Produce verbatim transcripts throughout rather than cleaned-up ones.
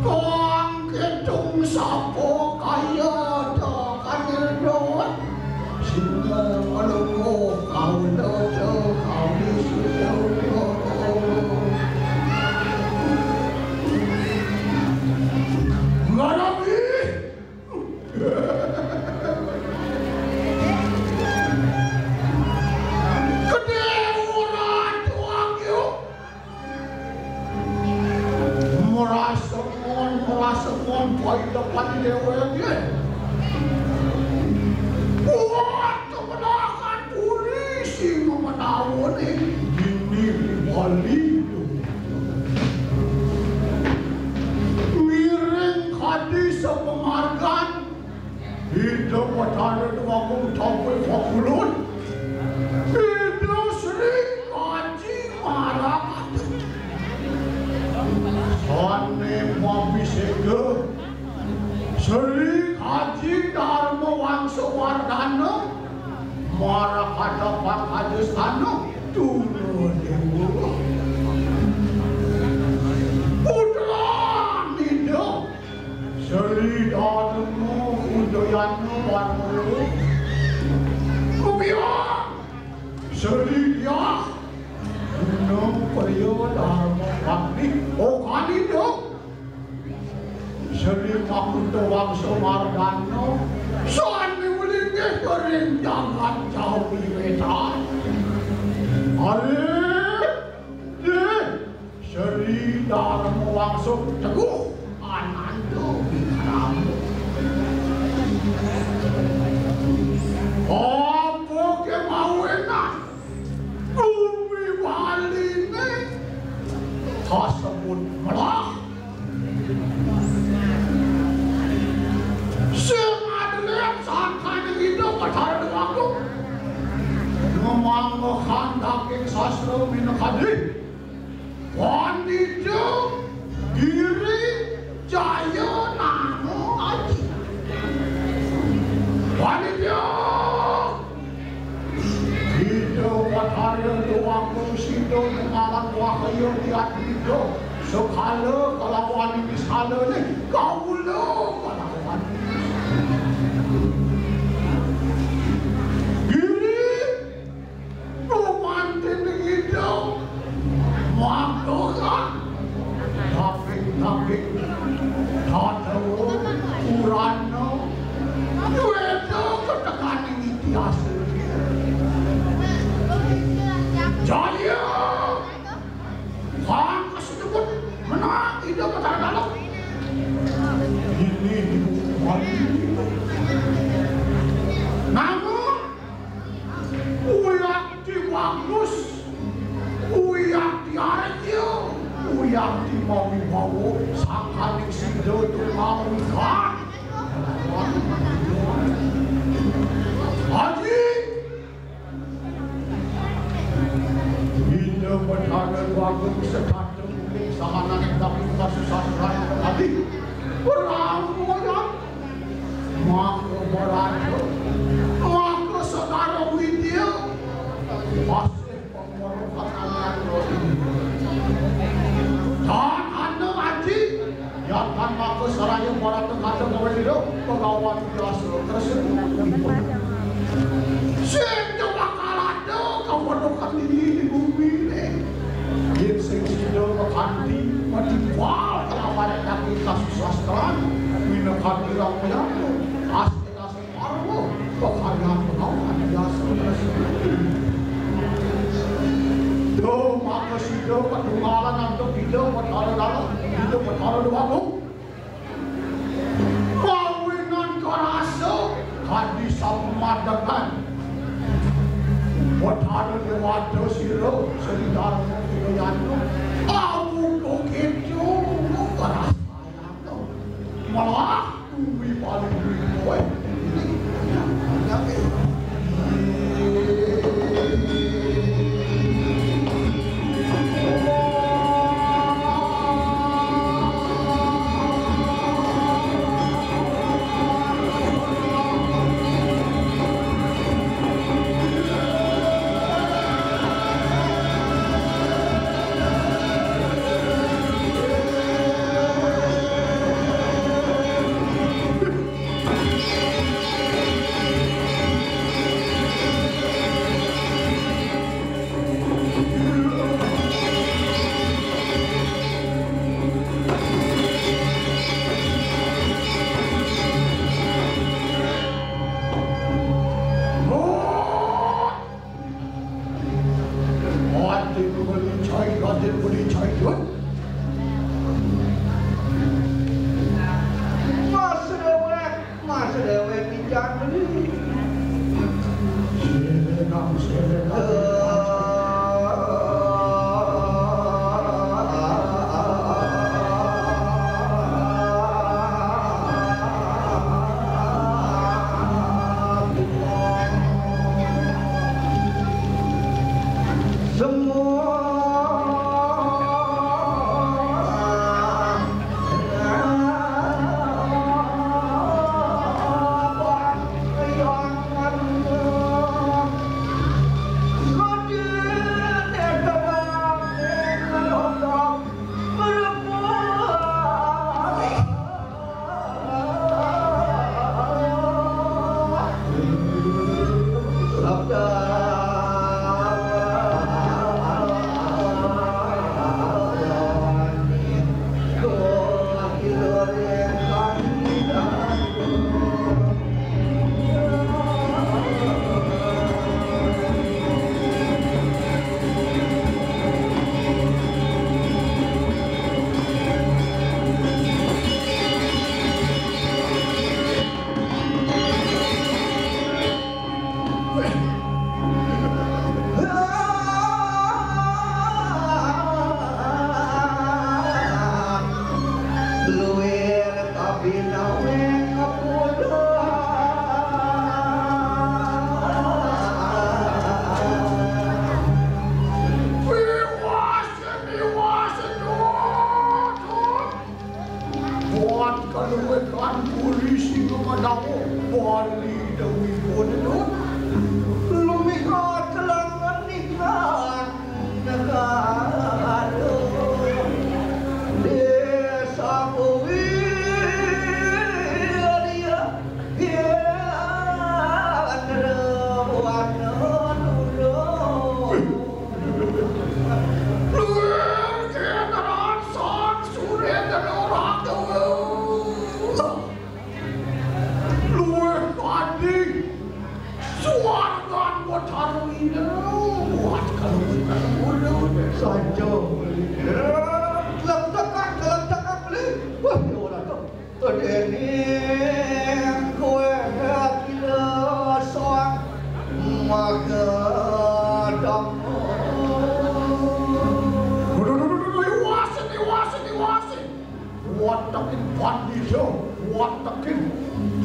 Kang gedung sapa kaya da kanil dot? Sing ngalungguh kaula da kami suda. Ngalami. Gedhe ora tuang yo. Merasengon, merasengon pailepan dheweke. Buat kemenahan polisi memenawane dini Bali. Ngiring kadi sepemargan Ida Batara Dewagung Tampil Pakulun. Ida Sri Kaji Marakata. Sane mabiseka Sri Kaji Dharma Wangsa Wardana. Marakata Pakajastana. Tuna Dewa. Putra Nida. Sri Dharma Udayana Warna. Kepiye? Sri Dyah Guna Priya Dharma Bakti. Oh, kali tu. Sri Makuta Wangsa Mardana. Sani Wlinggih Kering Jangan Jawi Wetan. Alit. Dih. Sri Dharma Wangsa Teguh Ananda Wikrama. Apa kemawinane bumi Baline kasebut melah. Misalnya nih, kawula kalawan Giri, gumanten ida, maka daging-daging Tadawa, Purana, duweda ketekaning itiasa. Jaya! Kang kasebut menang ida Betara Dalem. Ini dibuka. Namun, Uyakti bagus, Uyakti arja, Uyakti mawibawa, sakaning sida tunggal wikan. Aji, Ida Betara Agung setata uling sahanan tapi kasusah raja tadi. Berangkulan. Maka baraja, maka segara widya, masih pemorokan anak. Dan anu aji, yatan maka saraya barata kata gawe lilo, pagawan biasa tersebut. Sing bakal ada kemodokan ini di bumi ini. Yen sing sida makanti, matiwal kelawan tapi kasusastran, minakadi ramayana, astina separwa, pekaryan pengawan biasa tersebut. Duh, maka sida ketunggalan antuk ida Betara Dalem, ida Betara Dewata. Kawinan karasa kadi samadekan. Betara Dewata sira, Sri Darma Widoyanto. Awu kok gitu, kok karasa. Malah kuwi paling duwe kowe. Ati beli cai, ati beli cai, Dut. Mas dewek, mas dewek pican beli. Sini nang, sini nang. Luwir kabinawe ngepula. Biwas, biwas, Dut, Dut. Buat kaluwekan polisi ngemenawo Bali Dewi Bonedut. Lumikat langan nikah negara. Desa Déning kowe kira sang maka dhamma. Duh, duh, duh, duh, duh, iwase, iwase, iwase. Watekin pandita, watekin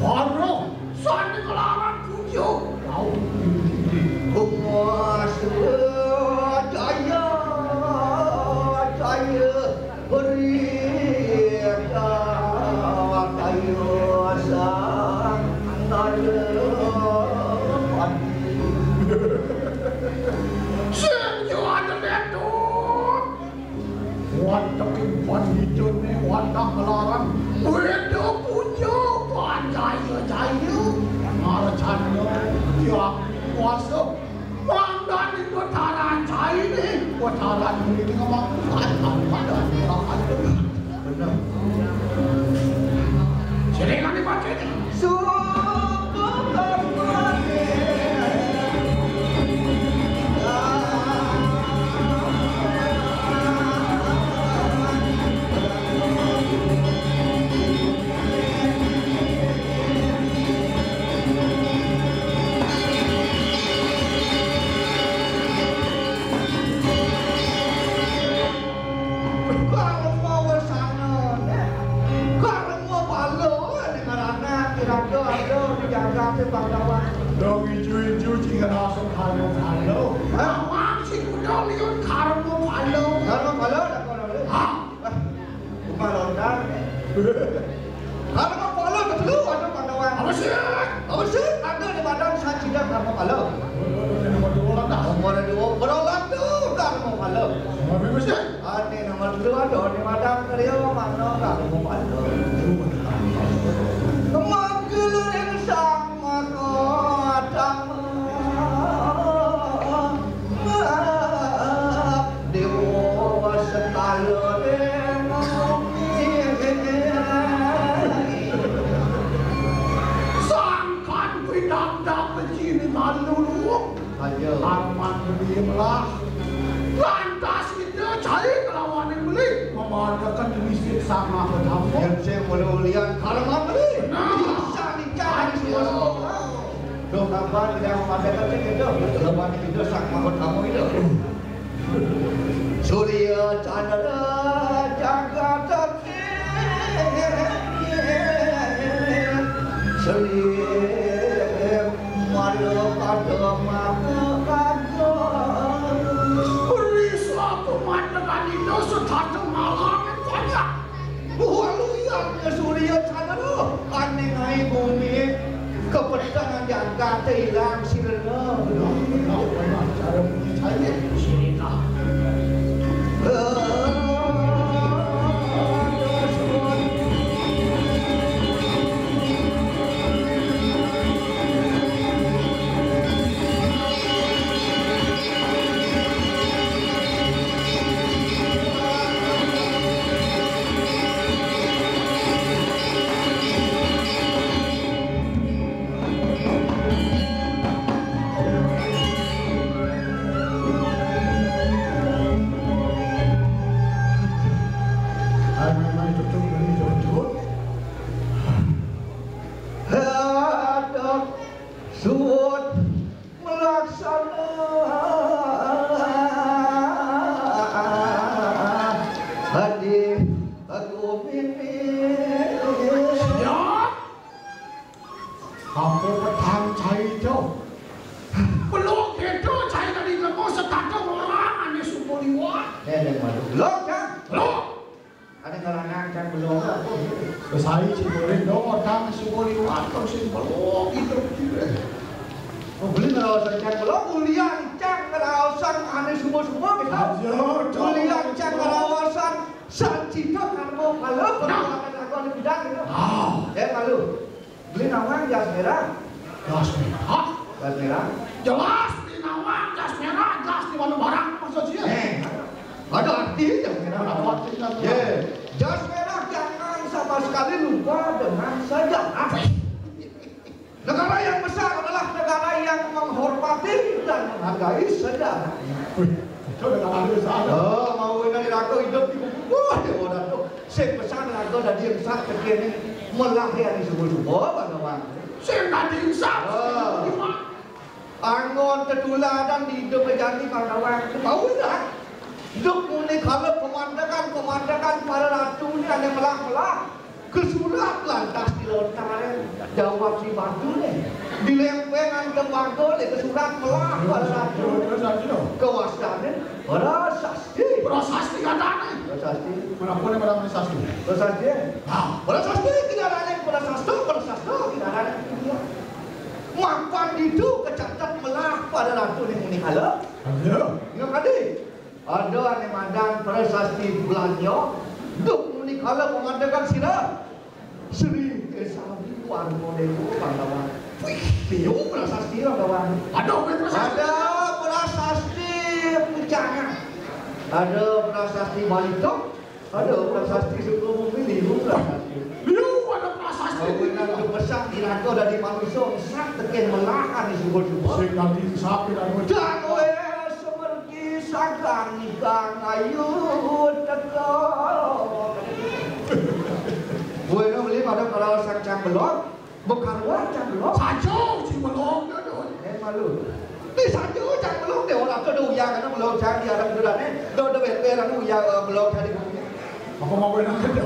para sane kelaran puja. Tau. Kumasya jaya, jaya. Berita kayu sang nada padi. Sing juara dendut. Wateking panditane watang larang. Weda puja panjaya jaya. Marcana yang kuasa. Mangdani kotaran caine, kotaran mrene ngomong, "Ayo, padha." Bener. Jenengane pancene. Suku Karmane. Karma wesana, karma pala ning arane kira-kira ada di jagate Pandawa. Dong ijo-ijo sing ngrasa karma pala. Hah? Awak sing kudu liwat karma pala. Karma pala dak kono lho. Hah? Wah, bukan lontar. Karma pala ketelu ada Pandawa. Apa sih? Apa sih? Ada di badan sajidah karma pala. Nomor dua, nomor dua, nomor dua, karma pala. Nomor dua, sih. Ane nomor telu ada, ane madan karya mano kamu malu. Kemanggilan sang maka dama. Dewa sekala ring bumi. Sangkan pinandang bejini malu. Ayo. Arman beli belah. Lantas Ida cai kelawaning beli memargaken dening sik sang mahadama. Yen sing mulu-ulian kaleman beli. Nah. Bisa dicari. Aduh. Duh, kapan Ida memargaken sik itu? Kelawaning Ida sang mahadama itu. Surya Chandra jagat Selim malu pada maka kaga. Beri suatu mandekan itu setata malam banyak. Waluyan Surya Chandra, aning ae bumi, kepetengan jagate ilang sirna. Bener, bener, bener. Cara bunyi saya. Sirna. Aduh, suwun melaksana hadi Agung ini. Siap. Apa petang cai, Jo? Peluk itu cai tadi teko setata orang ane suku liwat. Eh, yang mana? Peluk, kan? Peluk. Ada kalangan kan belum. Besai si boleh dong orang suku liwat terus si peluk itu. Oh, beli ngerawasan cang belum, mulia cang ngerawasan ane semua-semua gitu. Ayo, Jo. Mulia cang ngerawasan sancita karma pala perbuatan aku ane bidang gitu. Ah. Ya, malu. Beli nawang jas merah. Jas merah? Jas merah. Jelas beli nawang jas merah, jas di mana barang maksud sih? Eh, ada arti jas merah, ada arti jas merah. Ya, jas merah jangan sama sekali lupa dengan sejarah. Negara yang besar adalah negara yang menghormati dan menghargai sejarah. Wih, itu negara besar. Oh, mau ini raga hidup di kubu. Wah, ya udah tuh. Sing besar raga dadi yang sak kene. Melah ya disuruh-suruh, Bang Gawang. Sing dadi insaf. Ah. Anggon tetuladan di idup jani, Bang Gawang. Mau lah. Duk muni kala pemandangan-pemandangan para ratu ni ada melah-melah. Kesurat lantas dilontarin. Jawab si batu ni. Dilempengan tembaga ni kesurat melah para ratu. Terus, terus, terus. Kewasane prasasti. Prasasti katane. Prasasti. Menapa ni menapa sasti? Prasasti. Nah, prasasti tidak ada yang prasasta, prasasta tidak ada yang. Mapan ditu kecatet melah para ratu ni muni kala. Ada. Ingat tadi. Ada ane madan prasasti belanja. Duk muni kala pemandangan sira. Sri Kesawi warga dewa Bang Gawang. Wih, liu prasasti, Bang Gawang. Ada apa prasasti? Ada prasasti pujangan. Ada prasasti Balitok. Ada prasasti Sukabumi, liu prasasti. Liu ada prasasti. Awenan kepesan iraga dadi manusa, sat teken melahan suba-suba. Sing dadi sapi dan Dan weh semergi sagan ikang ayu teka. Weh, no, beli pada para sang cang belok. Bekaruan cang belok. Saja si belok tu, tu. Eh, malu. Ni saja cang belok deh, orang tu ada uyang, ada belok cang di arah tu dah ni. Dah, dah, ber, ber, anu, uyang, eh, belok cang di bumi. Apa mau nak kata?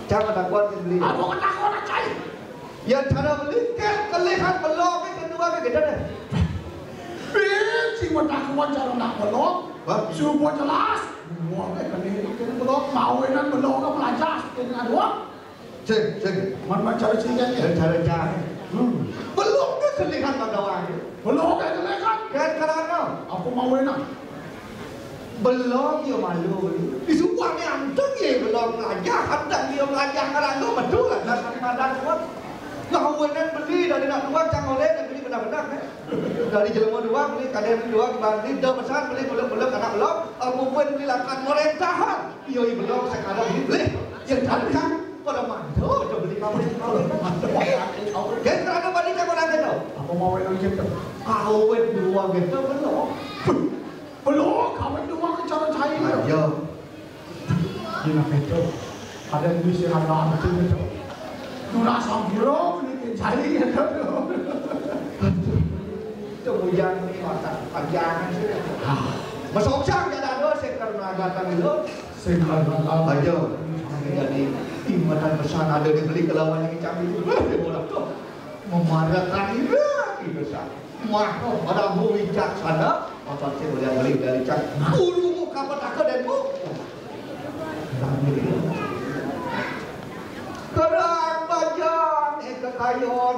Cang takut beli. Apa kau takut nak cai? Ya, cara beli, kan kelihat belok ni kedua ke kita deh. Beli, si mau takut cara nak belok. Hah? Subuh jelas. Buang ke kelihat belok, mawinan belok ke pelajar. Kena dua. Sing, sing. Man, man, cara sing kan? Ya, cara cai. Hmm. Belum ke kelihan Bang Gawang? Belum ke kelihan? Kan kerana? Apa mau enak? Belum ya malu ni. Di subuh ni anteng ya belum melajah, anteng dia melajah kerana betul lah dah sami madan kuat. Ngawinan beli dari nak tuan cang oleh dan beli benar-benar eh. Dari jelema dua beli kadang dua beli dah besar beli belum belum anak belum. Apa pun beli lakan merentahan. Iya, iya, belum sekarang beli, beli. Ya, cang, cang, pada mantap, udah beli pabrik, pabrik. Dia terlalu balik cang orang itu. Apa mau yang gitu? Kawin dua gitu, belum. Belum, kawin dua ke cara cai. Ayo. Di nak itu. Ada yang bisa ada macam itu. Nurah Sampura, beli cai gitu. Itu bujang ni, mata panjang sih. Ah. Masuk cang, jangan ada, saya karena agak dulu. Sing kal-kal. Aja. Jadi, ingatan pesan ada di beli kelawan yang kami. Wah, dia orang tu. Memarahkan ira, ira sah. Maha Prabu wicaksana. Apa sih boleh beli dari cak? Guru muka petaka dan bu. Kerang bajang, eh, kekayon.